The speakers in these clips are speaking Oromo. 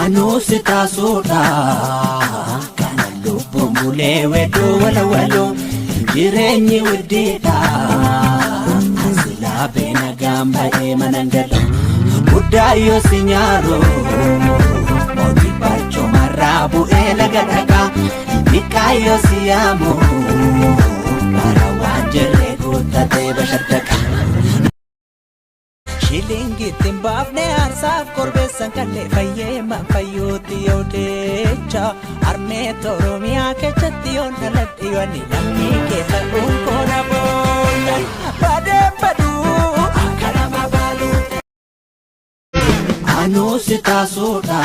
Anuu si taasuudha kana lubbuun bulee wedduu walawaloo jireenyi widdiidha. Silaa beena gaamba'ee manan gala guddaa yoo si nyaaru mootii barcumarraa bu'ee laga dhagaa xiqqaa yoo si yaamu bara waan jirree guuttatee bashaddaqa. Shilingiitti hin baafne aarsaaf korbeessan kallee fayyee fayyootti yoo deecha harmee Oromiyaa keessatti yoon dhaladhe yoonni lammii keessa dhuunfoon boolla badee baduu akka nama baalu. Anuu si taasuudha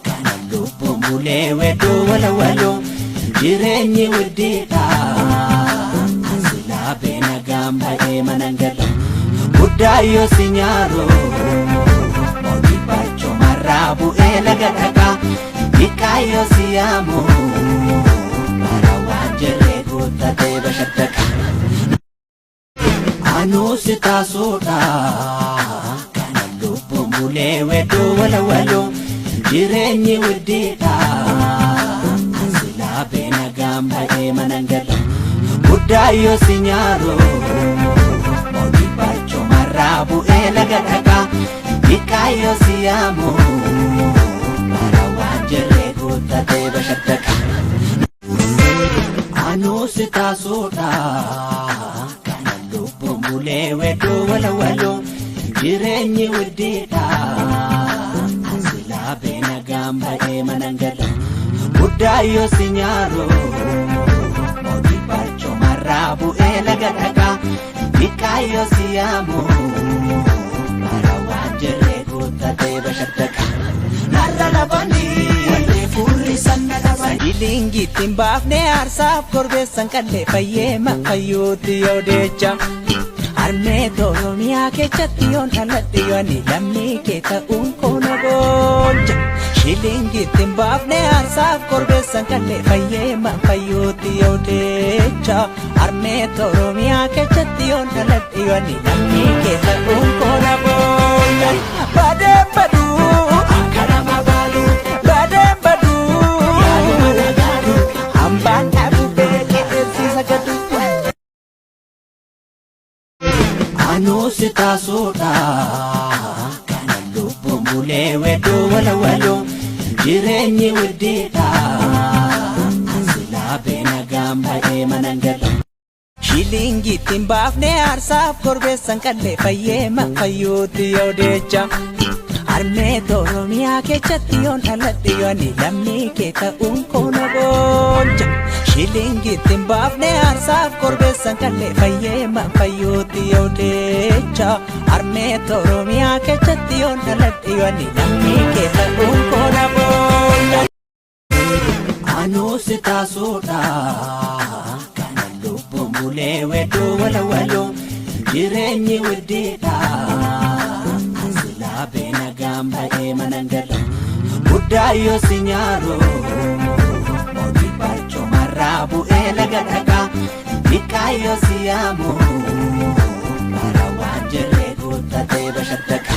kana lubbuun bulee wedduu walawaloo jireenyi widdiidha. Silaa beena gaamba'ee manan gala guddaa yoo si nyaaru mootii barcumarraa bu'ee laga dhagaa xiqqaa yoo si yaamu bara waan jirree guuttatee bashaddaqa. Anuu si taasuudha kana lubbuun bulee wedduu walawaloo jireenyi widdiidha. Silaa beena gaamba'ee manan gala guddaa yoo si nyaaru mootii barcumarraa bu'ee laga dhagaa xiqqaa yoo si yaamu bara waan jirree guuttatee bashaddaqa. Anuu si taasuudha kana lubbuun bulee wedduu walawaloo jireenyi widdiidha. Silaa beena gaamba'ee manan gala guddaa yoo si nyaaru mootii barcumarraa bu'ee laga dhagaa xiqqaa yoo si yaamu bara waan jirree guuttatee bashaddaqa. Narra labanii wallee fuulli sanna dhaban. Shilingiitti hin baafne aarsaaf korbeessan kallee fayyee fayyootti yoo deecha. Harmee Oromiyaa keessatti yoon dhaladhe yoonni lammii kee ta'uun koona booncha. Shilingiitti hin baafne aarsaaf korbeessan kallee fayyee fayyootti yoo deecha. Harmee Oromiyaa keessatti yoon dhaladhe yoonni lammii kee ta'uun koona boolla. Badee baduu akka nama baalu. Badee baduu yaaduma nagaadu. Hambaan dhabu beekee eessiisa gadu. Anuu si taasuudha kana lubbuun bulee wedduu walawaloo jireenyi widdiidha. Silaa beena gaamba'ee manan gala. Shilingiitti hin baafne aarsaaf korbeessan kallee fayyee fayyootti yoo deecha. Harmee Oromiyaa keessatti yoon dhaladhe yoonni lammii kee ta'uun koona booncha. Shilingiitti hin baafne aarsaaf korbeessan kallee fayyee fayyootti yoo deecha. Harmee Oromiyaa keessatti yoon dhaladhe yoonni lammii kee ta'uun koona boolla. Anuu si taasuudha kana lubbuun bulee wedduu walawaloo jireenyi widdiidha. Silaa beena gaamba'ee manan gala guddaa yoo si nyaaru mootii barcumarraa bu'ee laga dhagaa xiqqaa yoo si yaamu bara waan jirree guuttatee bashaddaqa.